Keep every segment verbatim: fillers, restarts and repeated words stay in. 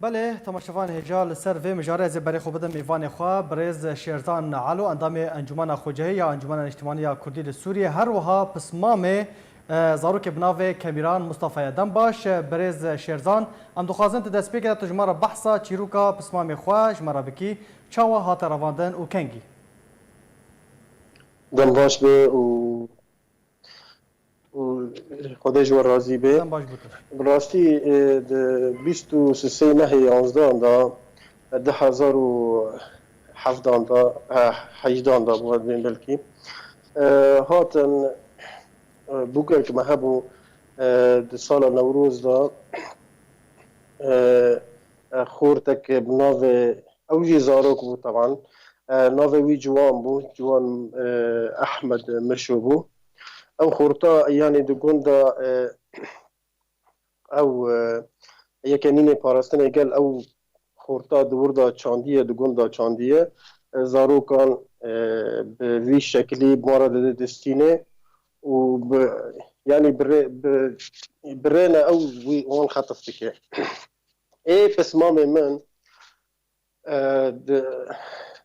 Belê, temaşevan hêja li ser vê mijarê ez ê berê xwe bidim mêvanê xwe, birêz Şêrzan Elo, endamê Encûmena Xwecihî ya Encûmena Niştimanî ya Kurdî li Sûriyê, her wiha pismamê, e, zarokê bi navê Kemîran Mustafa ye. Dem baş, e, birêz Şêrzan, em dixwazin tu destpêkê de tu ji me re behsa çîroka pismamê xwe ji me re bikî, çawa hate revandin û kengî? Dem baş be û û Xwedê ji we razî be. Dem baş bû te. Bi rastî, e, di bîst û sisê mehê yanzdehan de, e, du hezar û hevdehan de, e, hejdehan de bû, ez bên belkî. E, hatin, e, bûkek me hebû, e, di sala Newroz de, e, e, xortek bi navê, ew jî zarok bû teban. E, navê wî Ciwan bû, Ciwan, e, Ehmed Mişo bû. Ew xorta, yanî di gund de, e, ew, e, yeke nînê parastinê gel ew xorta di wir de çandiye, di gund de çandiye. E, zarokan, e, bi vî şekilî bi wan re dide distînê û bi, yanî bi rê, bi, bi rê ne ew wî wan xetif dike. Ê pismamê min, e, di,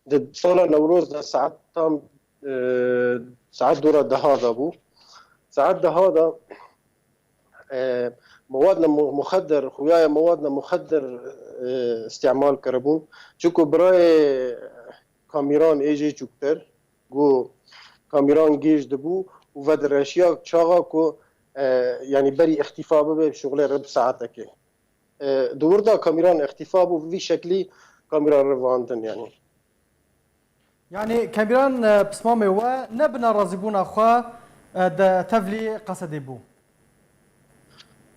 di sala Newroz de saet tam, e, saet dora deha de bû. Saet deha de, e, mewad ne mu-, muxedder, xuyaye mewad ne muxedder, e, îstîmal kiribûn. Çunku birayê Kamîran ê jê çûktir, ku Kamîran gêj dibû û vedireşiya çaxa ku, e, yanî berî îxtîfa bibe, şuxulê re bi saetekê. E, di wir de Kamîran îxtîfa bû, bi vî şeklî Kamîran revandin, yanî. Yanî Kamîran, e, pismamê we ne bi nerazîbûna xwe, e, de tevlî Qesedê bû?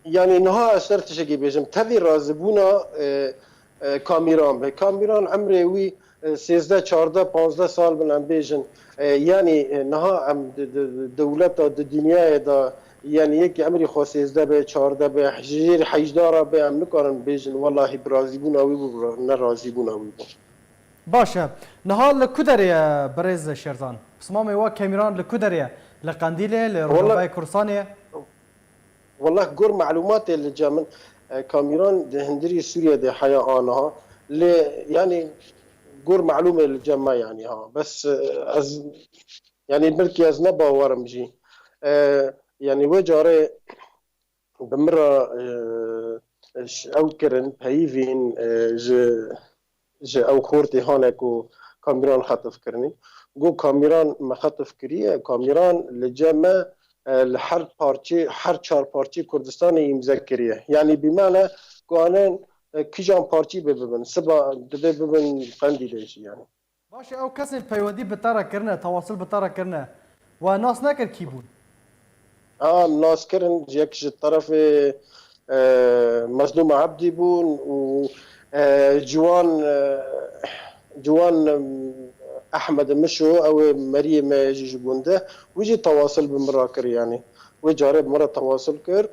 Yanî niha ez ser tiştekî bêjim. Tevî razîbûna, e, e, Kamîran be. Kamîran emrê wî, e, sêzdeh, çardeh, panzdeh sal bin em bêjin. E, yanî, e, niha em di, di, di dewleta, di dinyayê de, yanî yekî emrî xwe sêzdeh be, çardeh be, jêr hejda re be, em nikarin bêjin, wellahî bi razîbûna wî bû, bi ra-, nerazîbûna wî bû. Baş e. Niha li ku derê ye birêz Şêrzan? Pismamê we Kamîran li ku derê ye? Li Qendîlê, li Wela- Rojavayê Kurdistanê ye? Weleh, gor melûmatê li cem min, e, Kamîran di hundirî Sûriyê de heye aniha. Lê, yanî, gor melûmê li cem me, yanî, ha. Bes, e, ez, yanî, belkî ez ne bawerim jî. E, yanî, wê carê bi min re, e, ş-, ew kirin, peyivîn, e, ji ji ew xortê hane ku Kamîran xetif kirinî. Got, Kamîran me xetif kiriye, Kamîran li cem me, e, li her parçê, her çar parçê Kurdistanê îmze kiriye. Yanî bîmane ku anen, e, kîjan parçî bê bibin. Siba dibe bibin Qendîlê jî, yanî. Baş e, ew kesên peywendî bi te re kirine, tewasil bi te re kirine, we nas nekir kî bûn? A, nas kirin, yek ji terefê, e, Mezlûm Ebdî bûn û, e, Ciwan, e, Ciwan, e, Ehmed Mişo, ew ê meriyê me ye jî ji gund e. Wî jî tewasil bi min re kir, yanî. Wê carê bi min re tewasil kir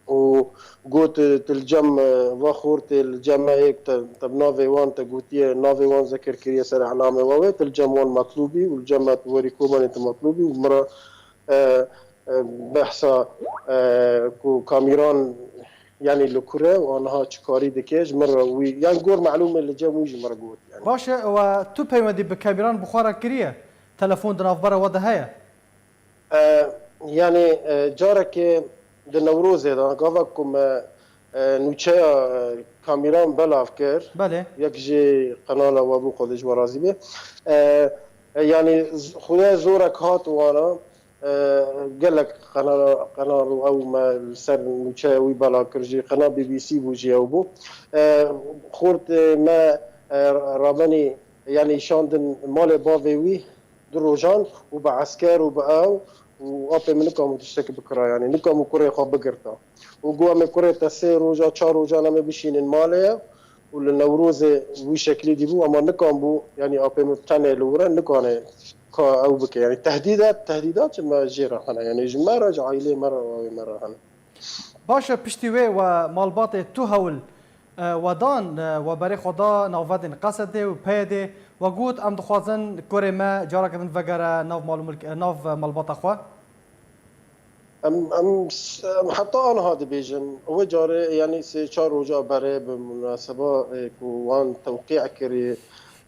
û got, "Tu li cem, e, va xortê li cem me yek te, te bi navê wan te gotiye, navê wan zikir kiriye ser elamê we wê, tu li cem wan metlûbî û li cem me tu werî Kobanê tu metlûbî." û min re, e, e, behsa, e, ku Kamîran, yanî li kur e û aniha çi karî dike, ji min re wî, yan gor melûmê li cem wî ji min re got, yanî. Baş e, we tu peywendî bi Kamîran bi xwe re kiriye? Telefon di navbera we de heye? E, yanî, e, carekê di Newrozê de, gava ku me, e, nûçeya, e, Kamîran belav kir, Belê. yek jî qenala we bû, Xwedê ji we razî be. E, e, yanî, z-, xuya zorek hat wana, e, gelek qenala, qenal û ew me li ser nûçeya wî belav kir jî, qenal B B C bû jî ew bû. E, xortê me, e, rabenî, yanî şandin malê bavê wî, du rojan û bi esker û bi ew û apê min nikam û tiştek bikira, yanî nikam û kurê xwe bigirta. Û got, "Em ê kurê te sê roja, çar rojan em ê bişînin malê ye." Û li Newrozê wî şeklî dîbû, ema nikam bû, yanî apê min tenê li wir e, nikane ka ew bike. Yanî tehdîda, tehdîda çi me jê re hene, yanî ji me re, ji aîlê me re, wê me re hene. Baş e, piştî wê we malbatê tu hewl, e, we dan, e, we berê xwe da navbetên Qesedê û P Y D'ê, we got, "Em dixwazin kurê me careke din vegere nav mal û milk, e, nav malbata xwe." Em, em, em heta aniha dibêjin. Wê carê, yanî sê çar roja berê bi munaseba, e, ku wan tewqî kirî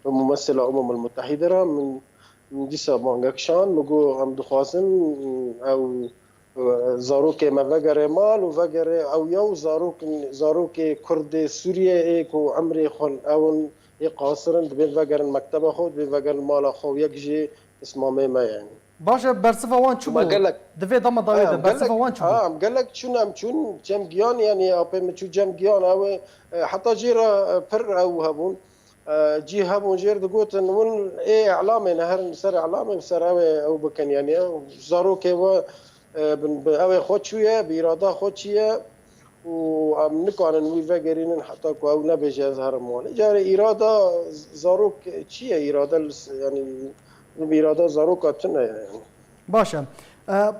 bi mumesila Umemul Mutehîde re, min, min dîsa bangek şand, min got, em dixwazin, ew, e, zarokê me vegere mal û vegere ew ya û zarok, zarokê Kurdê Sûriyeyê ku emrê xwe ew in ê qasir in, dibên vegerin mekteba xwe, dibên vegerin mala xwe û yek jî pismamê me ye. Baş e, bersiva wan çi bû? Gelek, di vê dema dawî de bersiva wan çi bû? Ha, em gelek çûn, em çûn cem giyan, yanî apê min çû cem giyan, ew ê, e, heta jê re, e, pir ew hebûn. E, cî hebûn jêr digotin, win ê îlamê ne, herin ser îlamê, ser ew ê ew bikin, yanî ew zarokê we, e, bin, bi ew ê xwe çûye, bi îrada xwe çûye. û em nikarin wî vegerînin heta ku ew nebêje ez herim malê. Carê îrada zarok çi ye? Îrada li s-, yanî îrada zaroka tune ye. Yanî. Baş e. E,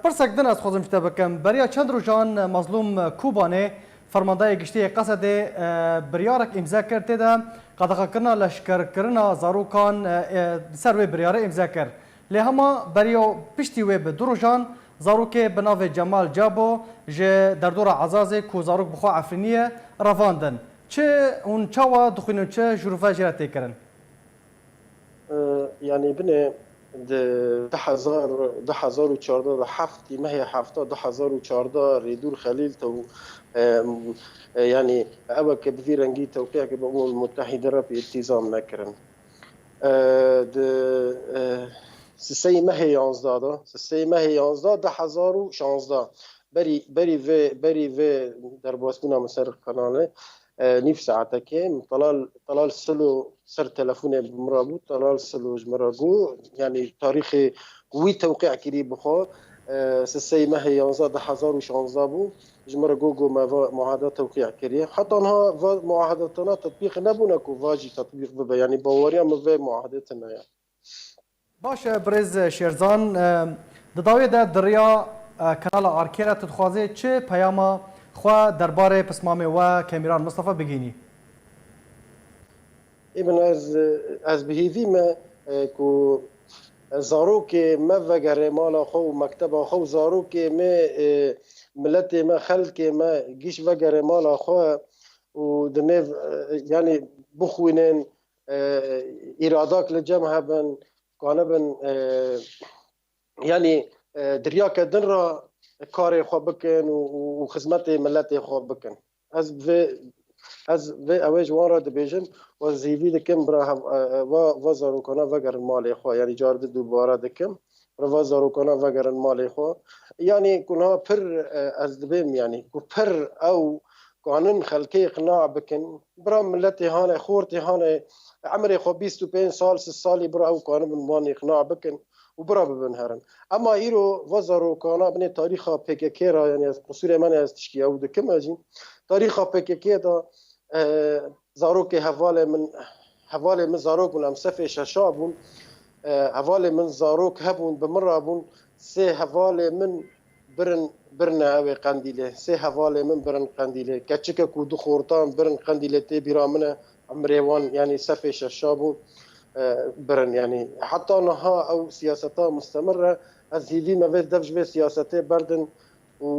pirsek din ez dixwazim ji te bikim. Beriya çend rojan, e, Mazlûm Kobanê, fermandayê giştî yê Qesedê, e, biryarek îmze kir, tê de qedexekirina leşkerkirina zarokan, e, e, ser wê biryarê îmze kir. Lê hema beriya piştî wê bi du rojan zarokê bi navê Cemal Cabo ji derdora Ezazê ku zarok bi xwe Efrînî ye, revandin. Çi hûn çawa dixwînin, çi jûrve jê re tê kirin? E, yanî binê di du hezar, du hezar û çardeh de heftê mehê hefta du hezar û çardeh Rêdûr Xelîl tew-, e, e, yanî ew e ke bi vî rengî tewqîyeke bi Umemul Mutehîde re pê îltîzam nekirin. E, di, e, siseyî mehê yanzdeh de, siseyî mehê yanzdeh du hezar û şanzdeh, berî, berî vê, berî vê derbasbûna min ser qenalê, e, nîv saetekê min Telal, Telal Silo ser telefonê bi min re bû. Telal Silo ji min re got, yanî tarîxê ku wî tewqî kirî bi xwe, e, siseyî mehê yanzdeh du hezar û şanzdeh bû. Ji min re got, got, me va muahede tewqî kiriye. Heta niha va muahedetana tetbîq nebûne ku va jî tetbîq bibe. Yanî baweriya min vê muahedê tune ye. Baş e, birêz Şêrzan, e, di dawiyê de di riya, e, kanala Arkê re tu dixwazî çi peyama xwe derbarê pismamê we Kemîran Mistefa bigihînî? Ê min ez, ez bi hêvî me, e, ku zarokê me vegere mala xwe û mekteba xwe û zarokê me, e, miletê me, xelkê me giş vegere mala xwe û di nêv, e, yanî bixwînin, e, îradak li cem hebin, kanibin, e, yanî, e, di riyake din re karê xwe bikin û, û, û xizmetê miletê xwe bikin. Ez vê, ez vê, ew ê ji wan re dibêjim, û ez hêvî dikim bira hev-, e, e, va, va zarokana vegerin malê xwe, yanî car di dubare dikim, bira va zarokana vegerin malê xwe. Yanî ku niha pir, e, ez dibêm, yanî ku pir ew kanin xelkê iqna bikin, bira miletê hane, xortê hane, emrê xwe bîst û pênc sal, sî salî bira ew kanibin wan iqna bikin û bira bibin herin. Ema îro va zarokana binê tarîxa P K K re, yanî ez qusûrê me ne, ez tişkî ew dikim ez jî. Tarîxa P K K de, e, zarokê hevalê min, hevalê min zarok bûn, em sefê şeşa bûn. E, hevalê min zarok hebûn, bi min re bûn. Sê hevalê min birin, birine ew ê Qendîlê. Sê hevalê min birin Qendîlê. Keçike ku du xortan birin Qendîlê tê bîra min e. Emrê wan, yanî sefê şeşa bû, e, birin, yanî heta niha ew siyaseta mustemir e. Ez hêvî me vê dev ji vê siyasetê berdin û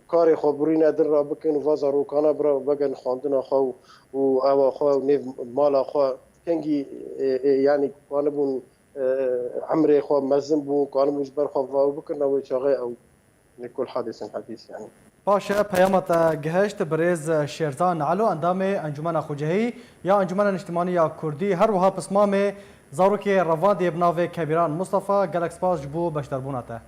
karê xwe birîne din re bikin û va zarokana bira vegerin xwendina xwe û, û ewa xwe û nêv mala xwe. Kengî, e, e, yanî kanibûn, e, emrê xwe mezin bû, kanibûn ji ber xwe va bikin, ew ê çaxê ew Li kul hadisin hadis, yanî. Paşe peyama te gihişt birêz Şêrzan Elo, endamê Encûmena Xwecihî ya Encûmena Niştimanî ya Kurdî, her wiha pismamê zarokê revandê bi navê Kebîran Mustafa. Gelek spas ji bo beşdarbûna te.